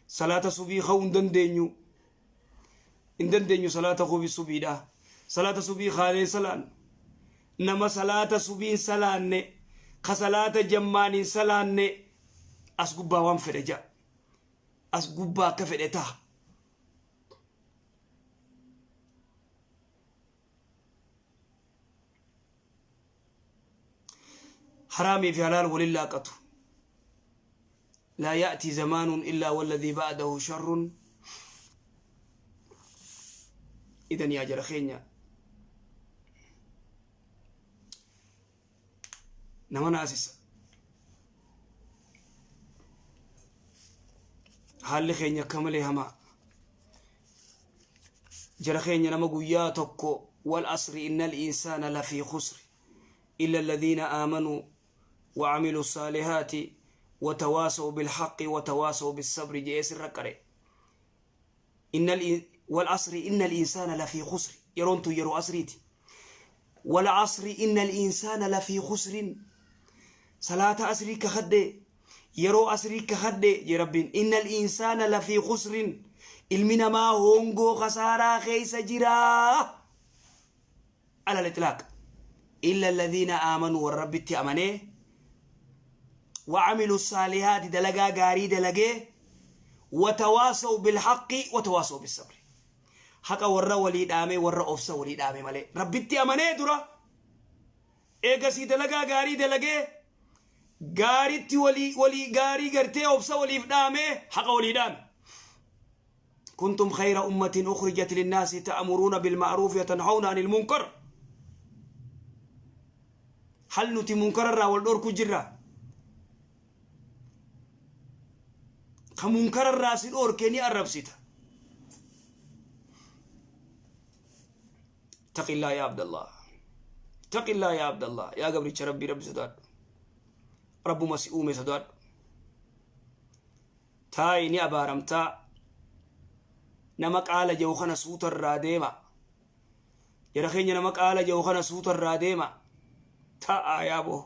salaata subii ka'uu hin dandeenyu, hin dandeenyu. Salaata kubi subiidha, salaata subii kaanee salaan nama salaata subiin salaanne. Ka salaata jammaan hin salaanne as gubbaa waan fedhe ja'a. As gubbaa akka fedhe taha. Haraamii fi halaal walin laaqatu. Laa ya'tii zamaanun illaa walladhii ba'dahu sharrun. Idan yaa jara keenya nama naasisa. Haalli keenya akka malee hamaa. Jara keenya nama guyyaa tokko wal asri innal insaana lafii khusri illa alladhiina aamanuu wa amilu saalihaati wa tawaasaw bilhaqqi wa tawaasaw bissabri je'ee sirra qare. Innal wal asri innal insaana lafii khusri yeroon tun yeroo asriiti. Wal asri innal insaana lafii khusrin salaata asrii kakadhee Yeroo asrii kakadhe, jee Rabbiin, innal insaana lafii khusrin, ilmi namaa hoongoo khasaaraa keessa jira. Alal itlaaq. Illa alladhiina aamanuu warra Rabbitti amanee, wa amilu saalihaati dalagaa gaarii dalagee, wa tawaasaw bilhaqqi wa tawaasaw bissabri. Haqa warra walii dhaamee warra obsa walii dhaame malee. Rabbitti amanee dura eegasii dalagaa gaarii dalagee gaaritti walii walii gaarii gartee obsa waliif dhaamee haqa walii dhaame. Kuntum khayra ummatin ukhrijat linnaasi ta'muruuna bilma'ruufi wa tanhawna anil munkar. Hal nuti munkara irraa wal dhorku jirra? Ka munkara irraa si dhorke ni arrabsita. Taqillaa yaa Abdallah. Taqillaa yaa Abdallah. Yaa gabricha Rabbii Rabbi sodaadhu. Rabbuma si uume sodaadhu. Taa'i ni abaaramtaa. Nama qaala jedhu kana suuta irraa deema. Jara keenya nama qaala jedhu kana suuta irraa deema. Taa'aa yaaboo.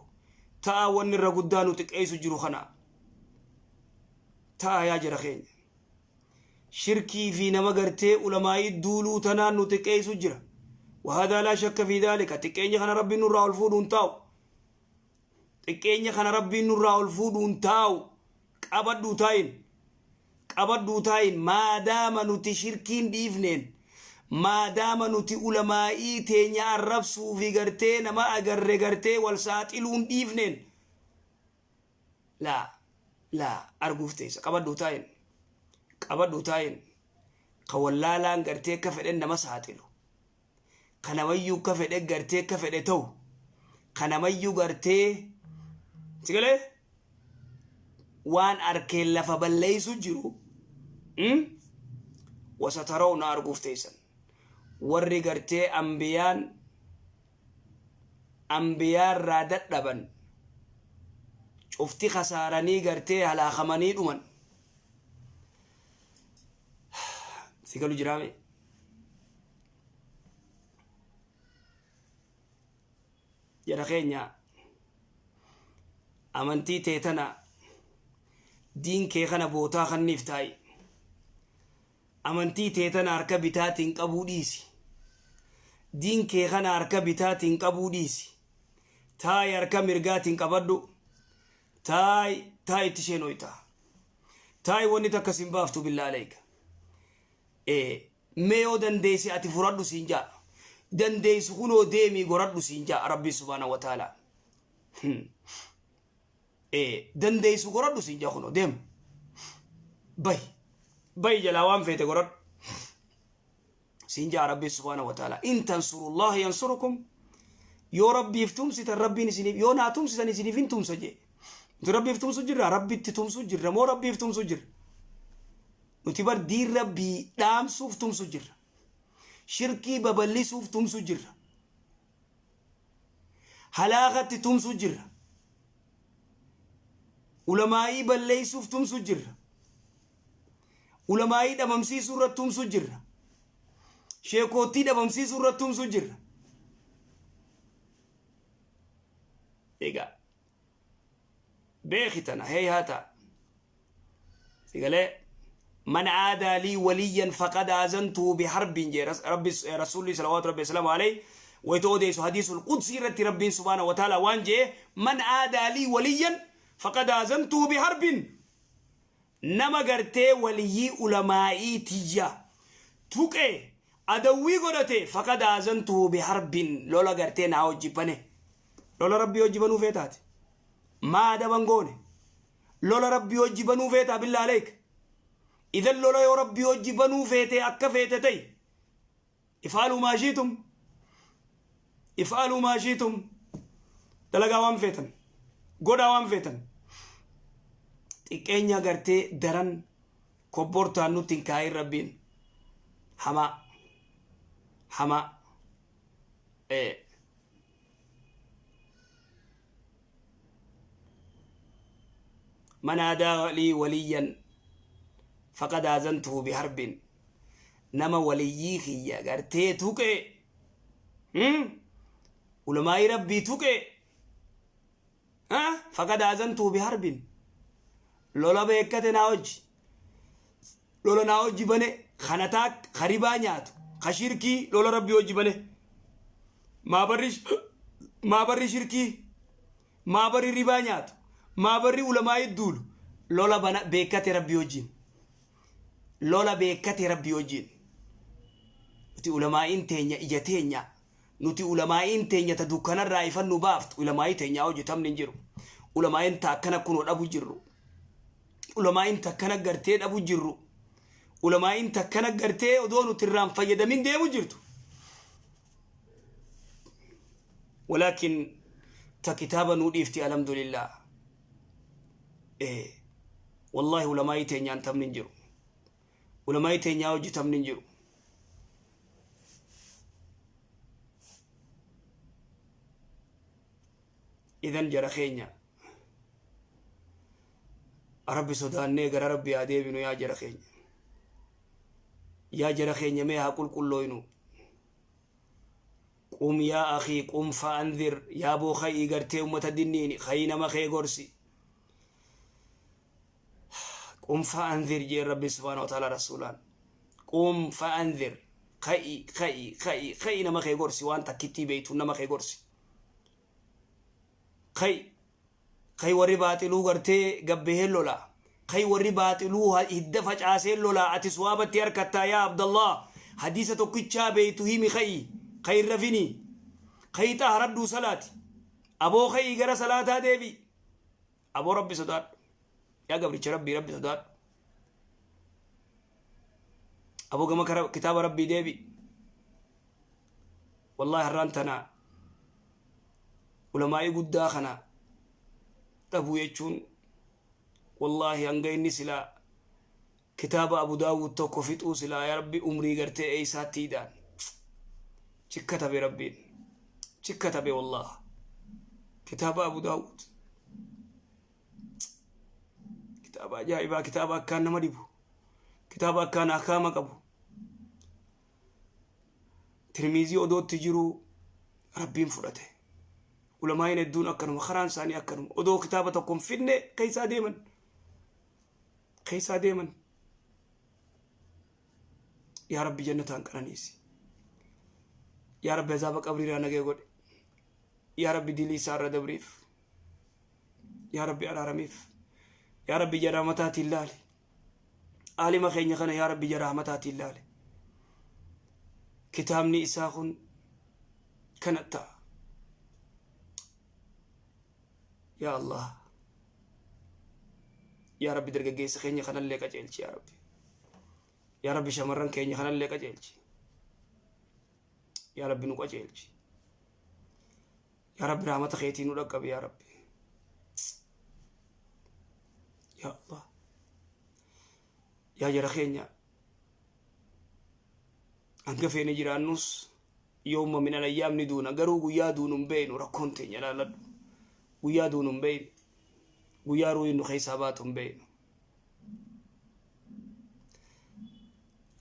Taa'aa wanni irra guddaa nu xiqqeessu jiru kana. Taa'aa yaa jara keenya. Shirkii fi nama gartee ulamaa'ii duuluu tanaan nu xiqqeessu jira. Wahaadaa laa shakka fi dhaalika. Xiqqeenya kana Rabbiin nurraa ol fuudhu hin taa'u. Xiqqeenya kana Rabbiin nurraa ol fuudhu hin taa'u. Qabadhuu taa'in. Qabadhuu taa'in. Maadaama nuti shirkiin dhiifneen. Maadaama nuti ulamaa'ii teenya arrabsuu fi gartee nama agarre gartee wal saaxiluun dhiifneen. Laa laa arguuf teessa qabadhuu taa'in qabadhuu taa'in ka wallaalaan gartee akka fedhen nama saaxilu ka namayyuu akka fedhe gartee akka fedhe ta'u ka namayyuu gartee sigalee waan arkeen lafa balleessu jiru wasatarawna arguuf teessan warri gartee ambiyaan anbiyaarraa dadhaban cufti khasaaranii gartee halaakamanii dhuman. Si galu jiraame? Jara keenya amantii tee tana diin kee kana bootaa kanniif taa'i. Amantii tee tana harka bitaatiin qabuu dhiisi. Diin kee kana harka bitaatiin qabuu dhiisi. Taa'i harka mirgaatiin qabadhu. Taa'i taa'i itti sheenoyta. Taa'i wanni takka sin baaftu billaa alayka. Ee mee yoo dandeesse ati furadhu siin ja'a. Dandeessu kunoo deemii goradhu siin ja'a Rabbi subhaanahu wa ta'ala. Ee dandeessu goradhu siin jaa kunoo deem. Bahi. Bahi jalaa waan feete goradhu. Siin jaa Rabbi subhaanahu wa ta'ala. In tansurullaha yansurukum. Yoo Rabbiif tumsitan Rabbiin isiniif yoo naa tumsitan isiniif hin tumsa jee. Nuti Rabbiif tumsu jirra Rabbitti tumsu jirra moo Rabbiif tumsu jirra. Nuti bar diin Rabbii dhaamsuuf tumsu jirra. Shirkii babal'isuuf tumsu jirra. Halaakatti tumsu jirra. Ulamaa'ii balleessuuf tumsu jirra. Ulamaa'ii dhabamsiisuu irratti tumsu jirra. Sheekoottii dhabamsiisuu irratti tumsu jirra. Egaa beeki tana heeyhaata. Sigalee man aadaa lii waliyyan faqad aazantuhu biharbin jee rabbi rasuulli salawaatu rabbi wasalaamu alayhi. Wayta odeessu hadiisul qudsii irratti Rabbiin subhaanahu wa ta'aalaa waan je'e man aadaa lii waliyyan faqad aazantuhu biharbin nama gartee waliyyii ulamaa'ii tiyya tuqe adawwii godhate faqad aazantuhu biharbin lola gartee naa hojji bane lola Rabbii hojji banuu feetaati maa adaban goone lola Rabbii hojji banuu feetaa billaa aleek idan lola yoo Rabbii hojji banuu feete akka feete ta'i If'aluu maa shiitum If'aluu maa shiitum dalagaa waan feetan godhaa waan feetan xiqqeenya gartee daran kobbortaan nutti hin kaayin rabbiin hamaa hamaa ee man aadaa lii waliyyan faqad aazantuhu biharbin nama waliyyii kiyya gartee tuqe ulamaa'ii rabbii tuqe faqad aazantuhu biharbin lola beekkate naa hojji lola naa hojji bane kanataa karibaa nyaatu ka shirkii lola rabbii hojji bane maabarri shirkii maabarri ribaa nyaatu maabarri ulamaa'ii duulu lola bana beekkate rabbii wajjiin lola beekkate rabbii wajjiin nuti ulamaa'iin teenya ija teenya nuti ulamaa'iin teenya ta dukkanarraa ifan nu baaftu ulamaa'ii teenyaa hojjetamni hin jiru ulamaa'iin ta akkana kunoo dhabu jirru ulamaa'iin ta akkana gartee dhabu jirru ulamaa'iin ta akkana gartee odoo nuti irraan fayyadamin deemu jirtu walaakin ta kitaaba nuu dhiifti alhamdulillah ee wallahi ulamaa'ii teenyaan taphni hin jiru ulamaa'ii teenyaa hojii taphni hin jiru idan jara keenya rabbi sodaannee gara rabbi haa deebinu yaa jara keenya yaa jara keenya mee haa qulqullooynu Qum yaa akhii qum fa'anzir yaa boo ka'ii gartee ummata dinniini ka'ii nama kee gorsi. Qum fa'anzir jeen rabbi subhaanahu wa ta'ala rasuulaan. Qum fa'anzir ka'ii ka'ii ka'ii ka'ii nama kee gorsi waan takkittii beeytu nama kee gorsi. Ka'i ka'i warri baaxiluu gartee gabbehee lola. Ka'i warri baaxiluu hidda facaasee lola ati suwaabatti harkattaa yaa Abdallah hadiisa tokkichaa beeytu himi ka'i ka'i hin rafini ka'i xaharadhuu salaati aboo ka'i gara salaataa deebi aboo rabbi sodaadhu yaa gabricha rabbii rabbi sodaadhu aboo gama kitaaba rabbii deebi wallahi har'aan tana ulamaa'ii guddaa kana dhabuu jechuun wallaahi hanga inni silaa kitaaba Abu Daawud tokko fixuu silaa yaa rabbi umrii gartee eeysaatti hidhaan chikkatabe rabbiin chikkatabe wallaah kitaaba Abu Daawud kitaaba ajaa'ibaa kitaaba akkaan nama dhibu kitaaba akkaan ahkaama qabu Tirmiizii odootti jiruu rabbiin fudhate. Ulamaa'iin hedduun akkanuma karaan isaanii akkanuma odoo kitaaba tokko hin fidne keessaa deeman. Keessaa deeman. Yaa Rabbi jannataan qananiisi. Yaa Rabbi azaaba qabriirraa nagee godhe. Yaa Rabbi dilii isaa irra dabriif. Yaa Rabbi araaramiif. Yaa Rabbi ija rahmataatiin laali. Aalima keenya kana yaa Rabbi ija rahmataatiin laali. Kitaabni isaa kun kana ta'a. Yaa Allah. Yaa Rabbi dargaggeessa keenya kanallee qajeelchi yaa Rabbi. Yaa Rabbi shamarran keenya kanallee qajeelchi. Yaa Rabbi nu qajeelchi. Yaa Rabbi rahmata keetii nu dhaqqabi yaa Rabbi. Yaa Allah. Yaa jara keenya hanga feene jiraannus yooma min alayyaam ni duuna garuu guyyaa duunu hin beeynu rakkoon teenya ilaaladhu guyyaa duunu hin beeynu guyyaa ruuyin nu keessaa baatu hin beeynu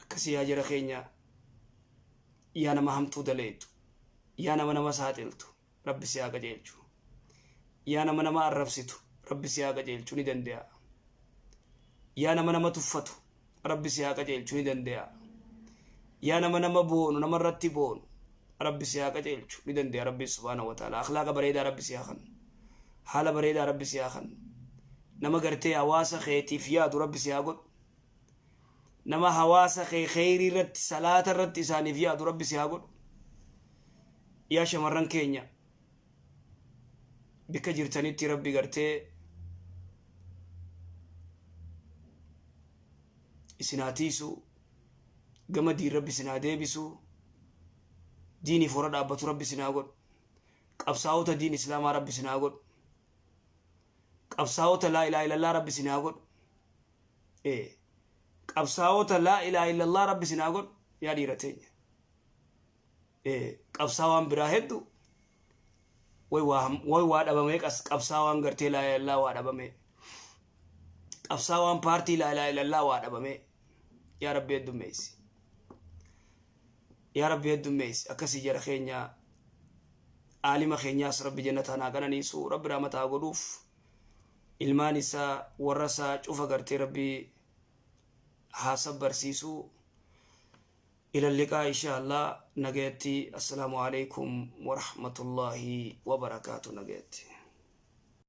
akkasii yaa jara keenya yaa nama hamtuu daleeytu Yaa nama nama saaxiltu Rabbi si haa qajeelchu. Yaa nama nama arrabsitu Rabbi si haa qajeelchu ni dande'a. Yaa nama nama tuffatu Rabbi si haa qajeelchu ni dande'a. Yaa nama nama boonu nama irratti boonu. Rabbi si haa qajeelchu. Ni dande'a Rabbi subhaanahu wa ta'ala. Akhlaaqa bareedaa Rabbi si haa kennu. Haala bareedaa Rabbi si haa kennu. Nama gartee hawaasa keetiif yaadu Rabbi si haa godhu. Nama hawaasa kee kheyrii irratti, salaata irratti isaaniif yaadu Rabbi si haa godhu. Yaa shamarran keenya, bikka jirtanitti Rabbi gartee isin haa tiisu, gama diin Rabbi isin haa deebisu, diiniif warra dhaabbatu Rabbi isin haa godhu, qabsaa'ota diin Islaamaa Rabbi isin haa godhu, qabsaa'ota laa ilaaha illallah Rabbi isin haa godhu. Qabsaa'ota laa ilaaha illallah Rabbi isin haa godhu. Yaa dhiira teenya, qabsaawaan biraa hedduu way waa dhabamee, qabsaawaan gartee laa ilaaha illallah waa dhabamee, qabsaawaan paartii laa ilaaha illallah waa dhabamee. Yaa Rabbi heddummeessi, yaa Rabbi heddummeessi. Akkasii jara keenya, aalima keenyaas Rabbi jannataan haa qananiisu, Rabbi rahmata haa godhuuf. Ilmaan isaa, warra isaa cufa gartee Rabbi haa sabbarsiisu. Ila liqaa insha Allah. Nagayatti. Assalaamu alaikum warahmatullaahi wabarakaatu. Nagayatti.